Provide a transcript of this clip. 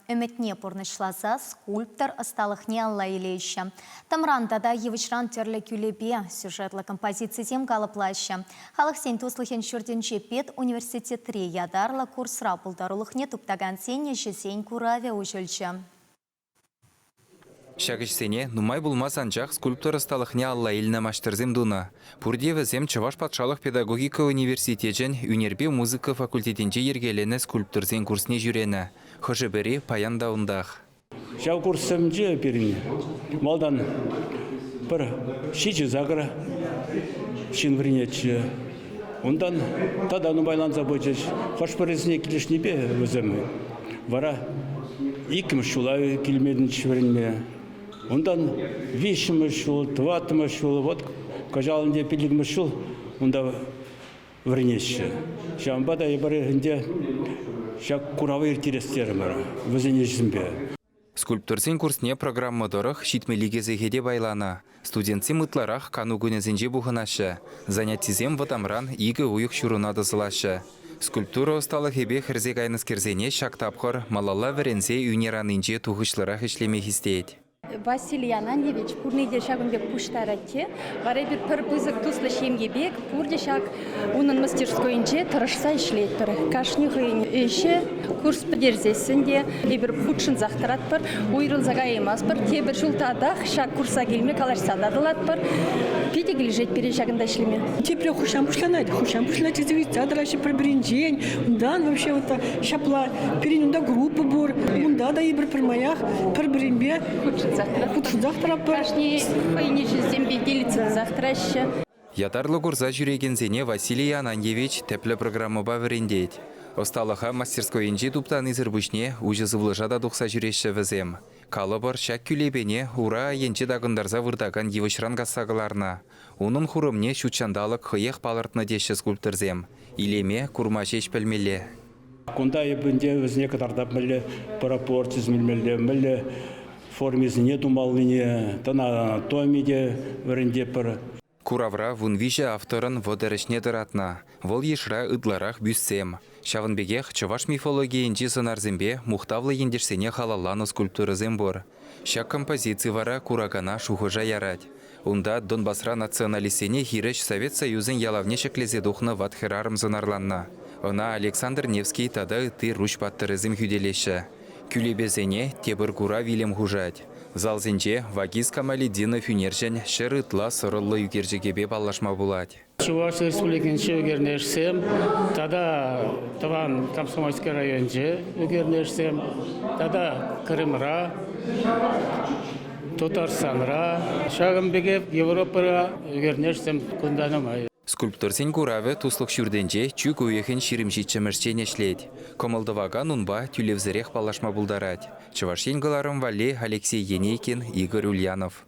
Ӗмӗтне пурнӑҫласа скульптор ӑсталӑхне алла илеҫҫӗ. Тӑмран тата йывӑҫран тӗрлӗ кӳлепе, сюжетлӑ композицисем калӑплаҫҫӗ. Халӑхсен туслӑхӗн ҫуртӗнче педуниверситетри ятарлӑ курсра пултарулӑхне туптакансен ӗҫӗсен куравӗ уҫӑлчӗ. Ҫак ӗҫсене нумай пулмасть анчах скульптор ӑсталӑхне алла илнӗ маҫтӑрсем тунӑ. Пурте вӗсем Чӑваш патшалӑх педагогика университечӗн ӳнерпе музыка факультетӗнче йӗркеленӗ скульпторсен курсне ҫӳренӗ. Хӑшӗ-пӗри паян та унтах. Ҫав курссенче пирӗн малтан пӗр ҫичӗ-сакӑр ҫын вӗренетчӗ. Унтан тата нумайланса пычӗҫ. Хӑш-пӗрисене килӗшнипе вӗсем вара иккӗмӗш ҫула килменччӗ вӗренме. Унтан виҫҫӗмӗш ҫул, тӑваттӑмӗш ҫул, вот кӑҫал ӗнтӗ пиллӗкмӗш ҫул унта вӗренеҫҫӗ. Ҫавӑнпа та эпир ӗнтӗ ҫак курава ирттерес терӗмӗр вӗсен ӗҫӗсемпе. Скульпторсен курсне программа тӑрӑх ҫитмӗл сехете пайланӑ. Студентсем ытларах кану кунӗсенче пухӑнаҫҫӗ. Занятисем вӑтамран икӗ уйӑх ҫурӑна тӑсӑлаҫҫӗ. Скульптура ӑсталӑхӗпе хӗрсе кайнӑскерсене ҫак тапхӑр малалла вӗренсе ӳнер анинче тухӑҫлӑрах ӗҫлеме хистет. Василий Ананьевич пурне те ҫакӑн пек пуҫтарать те, вара эпир пӗр пысӑк туслӑ ҫемье пек пурте ҫак унӑн мастерскойӗнче тӑрӑшса ӗҫлетпӗр. Кашни хӑйӗн ӗҫӗ курс пӗтерсессӗн те эпир хутшӑнсах тӑратпӑр, уйрӑлса каяймастпӑр. Тепӗр ҫул татах ҫак курса килме калаҫса татӑлатпӑр. Питӗ килӗшет пире ҫакӑнта ӗҫлеме. Тепре хӑҫан пуҫланать? Хӑҫан пуҫланать тесе ыйтса тӑраҫҫӗ пӗр-пӗринчен. Унтан вообще вот ҫапла пирӗн унта группа пур. Унта та эпир пӗрмаях пӗр-пӗринпе хутшӑнсах тӑратпӑр. Кашни хӑйне ҫынсемпе делиться тӑраҫҫӗ. Ятарлӑ курса ҫӳрекенсене Василий Ананьевич тӗплӗ программӑпа вӗрентет. Ӑсталӑха мастерскойӗнче туптанисӗр пуҫне уҫӑ сывлӑша та тухса ҫӳреҫҫӗ вӗсем. Калӑпӑр, ҫак кӳлепене ура айӗнче такӑнтарса выртакан йывӑҫран касса кӑларнӑ. Унӑн хурӑмне ҫут ҫанталӑк хӑех палӑртнӑ теҫҫӗ скульпторсем. Илеме курма ҫеҫ пӗлмелле. Кунта эпӗ ӗнтӗ вӗсене кӑтартап мӗнле пропорцисем илмелле, мӗнле формисене тумаллине, тӑна анатоми те вӗрентетпӗр. Куравра 13 авторӑн 30 ӗҫне тӑратнӑ. Вӑл йышра ытларах бюстсем. Ҫавӑн пекех чӑваш мифологийӗнчи сӑнарсемпе мухтавлӑ ентешсене халалланӑ скульптурӑсем пур. Ҫак композици вара куракана шухӑша ярать. Унта Донбасра националистсене хирӗҫ Совет Союзӗн ялавне ҫӗклесе тухнӑ ват хӗрарӑм сӑнарланнӑ. Ӑна Александр Невский тата ытти Руҫ паттӑрӗсем хӳтӗлеҫҫӗ. Кӳлепесене тепӗр курав илем хушать. Залсенче Вагиз Камалетдинов ӳнерҫӗн ҫӗр ытла сӑрӑллӑ ӳкерчӗкӗпе паллашма пулать. Чӑваш Республикинчи ӳкернӗшсем тата тӑван Комсомольски районӗнче ӳкернӗшсем тата Крымра, Тутарстанра, ҫакӑн пекех Европӑра ӳкернӗшсем кунта нумай. Скульпторсен куравӗ Туслӑх ҫуртӗнче чӳк уйӑхӗн 27-мӗшчен ӗҫлет. Кӑмӑл тӑвакан унпа тӳлевсӗрех паллашма пултарать. Чӑваш Ен кӑларӑм валли Алексей Енейкин, Игорь Ульянов.